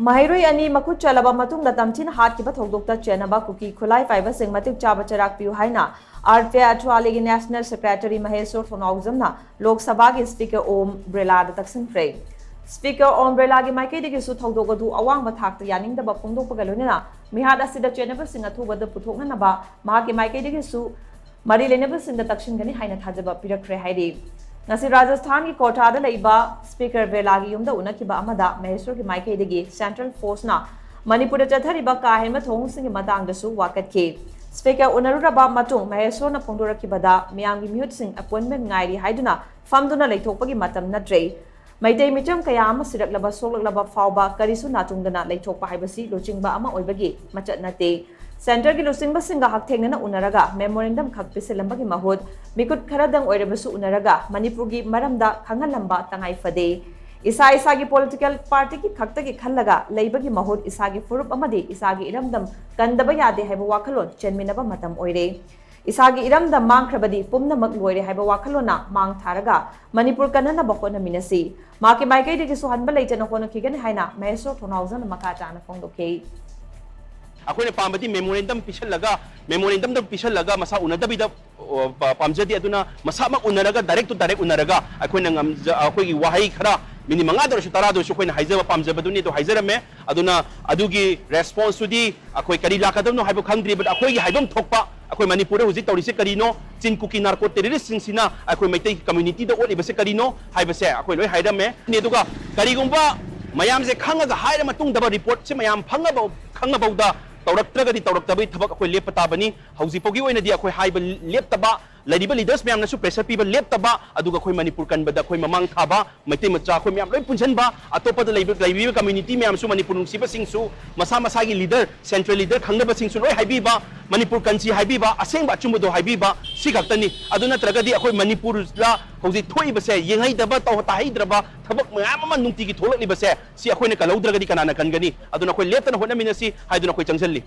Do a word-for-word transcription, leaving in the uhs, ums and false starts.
ꯃꯍꯩꯔꯣꯏ ꯑꯅꯤ ꯃꯈꯨꯠ ꯆꯠꯂꯕ ꯃꯇꯨꯡꯗ ꯇꯝꯊꯤꯅ ꯍꯥꯠꯈꯤꯕ ꯊꯧꯗꯣꯛꯇ ꯆꯦꯟꯅꯕ ꯀꯨꯀꯤ ꯈꯨꯠꯂꯥꯏ ꯄꯥꯏꯕꯁꯤꯡ ꯃꯇꯤꯛ ꯆꯥꯕ ꯆꯩꯔꯥꯛ ꯄꯤꯌꯨ ꯍꯥꯏꯅ ꯑꯥꯔ ꯄꯤ ꯑꯥꯏ ꯑꯊ꯭ꯋꯥꯂꯤꯒꯤ ꯅꯦꯁꯅꯦꯜ ꯁꯦꯀ꯭ꯔꯦꯇꯔꯤ ꯃꯍꯦꯁꯣꯔ ꯊꯣꯡꯅꯥꯎꯖꯝꯅ ꯂꯣꯛ ꯁꯚꯥꯒꯤ ꯁ꯭ꯄꯤꯀꯔ ꯑꯣꯝ ꯕꯤꯔꯂꯥꯗ ꯇꯛꯁꯤꯟꯈ꯭ꯔꯦ꯫ ꯁ꯭ꯄꯤꯀꯔ ꯑꯣꯝ ꯕꯤꯔꯂꯥꯒꯤ ꯃꯥꯏꯀꯩꯗꯒꯤꯁꯨ ꯊꯧꯗꯣꯛ ꯑꯗꯨ ꯑꯋꯥꯡꯕ ꯊꯥꯛꯇ ꯌꯥꯅꯤꯡꯗꯕ ꯐꯣꯡꯗꯣꯛꯄꯒ ꯂꯣꯏꯅꯅ ꯃꯤꯍꯥꯠ ꯑꯁꯤꯗ ꯆꯦꯟꯅꯕꯁꯤꯡ ꯑꯊꯨꯕꯗ ꯄꯨꯊꯣꯛꯅꯅꯕ ꯃꯍꯥꯛꯀꯤ ꯃꯥꯏꯀꯩꯗꯒꯤꯁꯨ ꯃꯔꯤ ꯂꯩꯅꯕꯁꯤꯡꯗ ꯇꯛꯁꯤꯟꯒꯅꯤ ꯍꯥꯏꯅ ꯊꯥꯖꯕ ꯄꯤꯔꯛꯈ꯭ꯔꯦ ꯍꯥꯏꯔꯤ꯫ ꯉꯁꯤ ꯔꯥꯖꯁꯊꯥꯟꯒꯤ ꯀꯣꯊꯥꯗ ꯂꯩꯕ ꯁ꯭ꯄꯤꯀꯔ ꯕꯤꯔꯂꯥꯒꯤ ꯌꯨꯝꯗ ꯎꯅꯈꯤꯕ ꯑꯃꯗ ꯃꯍꯦꯁꯣꯔꯒꯤ ꯃꯥꯏꯀꯩꯗꯒꯤ ꯁꯦꯟꯇ꯭ꯔꯦꯜ ꯐꯣꯔꯁꯅ ꯃꯅꯤꯄꯨꯔꯗ ꯆꯠꯊꯔꯤꯕ ꯀꯥ ꯍꯦꯟꯕ ꯊꯧꯑꯣꯡꯁꯤꯡꯒꯤ ꯃꯇꯥꯡꯗꯁꯨ ꯋꯥꯀꯠꯈꯤ꯫ ꯁ꯭ꯄꯤꯀꯔ ꯎꯅꯔꯨꯔꯕ ꯃꯇꯨꯡ ꯃꯍꯦꯁꯣꯔꯅ ꯐꯣꯡꯗꯣꯔꯛꯈꯤꯕꯗ ꯃꯤꯌꯥꯝꯒꯤ ꯃꯤꯍꯨꯠꯁꯤꯡ ꯑꯦꯄꯣꯏꯟꯃꯦꯟ ꯉꯥꯏꯔꯤ ꯍꯥꯏꯗꯨꯅ ꯐꯝꯗꯨꯅ ꯂꯩꯊꯣꯛꯄꯒꯤ ꯃꯇꯝ ꯅꯠꯇ꯭ꯔꯦ꯫ ꯃꯩꯇꯩ ꯃꯤꯆꯝ ꯀꯌꯥ ꯑꯃ ꯁꯤꯔꯛꯂꯕ ꯁꯣꯛꯂꯛꯂꯕ ꯐꯥꯎꯕ ꯀꯔꯤꯁꯨ ꯅꯥꯇꯨꯡꯗꯅ ꯂꯩꯊꯣꯛꯄ ꯍꯥꯏꯕꯁꯤ ꯂꯨꯆꯤꯡꯕ ꯑꯃ ꯑꯣꯏꯕꯒꯤ ꯃꯆꯠ ꯅꯠꯇꯦ꯫ ꯁꯦꯟꯇꯔꯒꯤ ꯂꯨꯆꯤꯡꯕꯁꯤꯡꯒ ꯍꯛꯊꯦꯡꯅꯅ ꯎꯅꯔꯒ ꯃꯦꯃꯣꯔꯦꯟꯗꯝ ꯈꯛ ꯄꯤꯁꯤꯜꯂꯝꯕꯒꯤ ꯃꯍꯨꯠ ꯃꯤꯀꯨꯠ ꯈꯔꯗꯪ ꯑꯣꯏꯔꯕꯁꯨ ꯎꯅꯔꯒ ꯃꯅꯤꯄꯨꯔꯒꯤ ꯃꯔꯝꯗ ꯈꯪꯍꯜꯂꯝꯕ ꯇꯉꯥꯏ ꯐꯗꯦ꯫ ꯏꯁꯥ ꯏꯁꯥꯒꯤ ꯄꯣꯂꯤꯇꯤꯀꯦꯜ ꯄꯥꯔꯇꯤꯒꯤ ꯈꯛꯇꯒꯤ ꯈꯜꯂꯒ ꯂꯩꯕꯒꯤ ꯃꯍꯨꯠ ꯏꯁꯥꯒꯤ ꯐꯨꯔꯨꯞ ꯑꯃꯗꯤ ꯏꯁꯥꯒꯤ ꯏꯔꯝꯗꯝ ꯀꯟꯗꯕ ꯌꯥꯗꯦ ꯍꯥꯏꯕ ꯋꯥꯈꯜꯂꯣꯟ ꯆꯦꯟꯃꯤꯟꯅꯕ ꯃꯇꯝ ꯑꯣꯏꯔꯦ꯫ ꯏꯁꯥꯒꯤ ꯏꯔꯝꯗꯝ ꯃꯥꯡꯈ꯭ꯔꯕꯗꯤ ꯄꯨꯝꯅꯃꯛ ꯂꯣꯏꯔꯦ ꯍꯥꯏꯕ ꯋꯥꯈꯜꯂꯣꯟꯅ ꯃꯥꯡ ꯊꯥꯔꯒ ꯃꯅꯤꯄꯨꯔ ꯀꯟꯅꯅꯕ ꯍꯣꯠꯅꯃꯤꯟꯅꯁꯤ꯫ ꯃꯍꯥꯛꯀꯤ ꯃꯥꯏꯀꯩꯗꯒꯤꯁꯨ ꯍꯟꯕ ꯂꯩꯇꯅ ꯍꯣꯠꯅꯈꯤꯒꯅꯤ ꯍꯥꯏꯅ ꯃꯍꯦꯁꯣꯔ ꯊꯣꯡꯅꯥꯎꯖꯝꯅ ꯃꯈꯥ ꯇꯥꯅ ꯐꯣꯡꯗꯣꯛꯈꯤ꯫ ꯑꯩꯈꯣꯏꯅ ꯄꯥꯝꯕꯗꯤ ꯃꯦꯃꯣꯔꯦꯟꯗꯝ ꯄꯤꯁꯜꯂꯒ, ꯃꯦꯃꯣꯔꯦꯟꯗꯝꯗ ꯄꯤꯁꯜꯂꯒ ꯃꯁꯥ ꯎꯅꯗꯕꯤꯗ, ꯑꯣ, ꯄ-, ꯄꯥꯝꯖꯗꯦ꯫ ꯑꯗꯨꯅ ꯃꯁꯥꯃꯛ ꯎꯅꯔꯒ, direct to direct ꯎꯅꯔꯒ ꯑꯩꯈꯣꯏꯅ ꯉꯝꯖ-, ꯑꯩꯈꯣꯏꯒꯤ ꯋꯥꯍꯩ ꯈꯔ, ꯃꯤꯅꯤꯠ ꯃꯉꯥꯗ ꯑꯣꯏꯔꯁꯨ ꯇꯔꯥꯗ ꯑꯣꯏꯔꯁꯨ ꯑꯩꯈꯣꯏꯅ ꯍꯥꯏꯖꯕ ꯄꯥꯝꯖꯕꯗꯨꯅꯤ ꯑꯗꯨ ꯍꯥꯏꯖꯔꯝꯃꯦ꯫ ꯑꯗꯨꯅ ꯑꯗꯨꯒꯤ response ꯇꯨꯗꯤ ꯑꯩꯈꯣꯏ ꯀꯔꯤ ꯂꯥꯛꯀꯗꯕꯅꯣ ꯍꯥꯏꯕ ꯈꯪꯗ꯭ꯔꯤꯕ, ꯑꯩꯈꯣꯏꯒꯤ ꯍꯥꯏꯐꯝ ꯊꯣꯛꯄ, ꯑꯩꯈꯣꯏ ꯃꯅꯤꯄꯨꯔꯗ ꯍꯧꯖꯤꯛ ꯇꯧꯔꯤꯁꯦ ꯀꯔꯤꯅꯣ, ꯆꯤꯟ ꯀꯨꯀꯤ narco terrorist ꯁꯤꯡꯁꯤꯅ ꯑꯩꯈꯣꯏ ꯃꯩꯇꯩ community ꯗ ꯑꯣꯠꯂꯤꯕꯁꯦ ꯀꯔꯤꯅꯣ ꯍꯥꯏꯕꯁꯦ ꯑꯩꯈꯣꯏ ꯂꯣꯏ ꯍꯥꯏꯔꯝꯃꯦ꯫ ꯑꯗꯨꯒ ꯀꯔꯤꯒꯨꯝꯕ ꯃꯌꯥꯝꯁꯦ ꯈꯪꯉꯒ ꯍꯥꯏꯔ ꯃꯇꯨꯡꯗ report ꯁꯦ ꯃꯌꯥꯝ ꯐꯪꯉꯕ-, ꯈꯪꯉꯐꯥꯎꯗ ꯇꯧꯔꯛꯇ꯭ꯔꯒꯗꯤ ꯇꯧꯔꯛꯇꯕꯒꯤ ꯊꯕꯛ ꯑꯩꯈꯣꯏ ꯂꯦꯞꯄ ꯇꯥꯕꯅꯤ꯫ ꯍꯧꯖꯤꯛ ꯐꯥꯎꯒꯤ ꯑꯣꯏꯅꯗꯤ ꯑꯩꯈꯣꯏ ꯍꯥꯏꯕ ꯂꯦꯞꯇꯕ, ꯂꯩꯔꯤꯕ leaders ꯃꯌꯥꯝꯅꯁꯨ pressure ꯄꯤꯕ ꯂꯦꯞꯇꯕ, ꯑꯗꯨꯒ ꯑꯩꯈꯣꯏ ꯃꯅꯤꯄꯨꯔ ꯀꯟꯕꯗ ꯑꯩꯈꯣꯏ ꯃꯃꯥꯡ ꯊꯥꯕ ꯃꯩꯇꯩ ꯃꯆꯥ ꯑꯩꯈꯣꯏ ꯃꯌꯥꯝ ꯂꯣꯏ ꯄꯨꯟꯁꯤꯟꯕ, ꯑꯇꯣꯞꯄꯗ ꯂꯩꯕ, ꯂꯩꯕꯤꯕ community ꯃꯌꯥꯝꯁꯨ, ꯃꯅꯤꯄꯨꯔ ꯅꯨꯡꯁꯤꯕꯁꯤꯡꯁꯨ, ꯃꯁꯥ ꯃꯁꯥꯒꯤ leader, central leader ꯈꯪꯅꯕꯁꯤꯡꯁꯨ ꯂꯣꯏ ꯍꯥꯏꯕꯤꯕ, ꯃꯅꯤꯄꯨꯔ ꯀꯟꯁꯤ ꯍꯥꯏꯕꯤꯕ, ꯑꯁꯦꯡꯕ ꯑꯆꯨꯝꯕꯗꯣ ꯍꯥꯏꯕꯤꯕ, ꯁꯤ ꯈꯛꯇꯅꯤ꯫ ꯑꯗꯨ ꯅꯠꯇ꯭ꯔꯒꯗꯤ ꯑꯩꯈꯣꯏ ꯃꯅꯤꯄꯨꯔꯗ ꯍꯧꯖꯤꯛ ꯊꯣꯛꯏꯕꯁꯦ, ꯌꯦꯡꯍꯩꯗꯕ, ꯇꯧ-, ꯇꯥꯍꯩꯗ꯭ꯔꯕ ꯊꯕꯛ ꯃꯌꯥꯝ ꯑꯃ ꯅꯨꯡꯇꯤꯒꯤ ꯊꯣꯛꯂꯛꯂꯤꯕꯁꯦ, ꯁꯤ ꯑꯩꯈꯣꯏꯅ ꯀꯜꯍꯧꯗ꯭ꯔꯒꯗꯤ ꯀꯅꯥꯅ ꯀꯟꯒꯅꯤ? ꯑꯗꯨꯅ ꯑꯩꯈꯣꯏ ꯂꯦꯞꯇꯅ ꯍꯣꯠꯅꯃꯤꯟꯅꯁꯤ ꯍꯥꯏꯗꯨꯅ ꯑꯩꯈꯣꯏ ꯆꯪꯁꯤꯜꯂꯤ꯫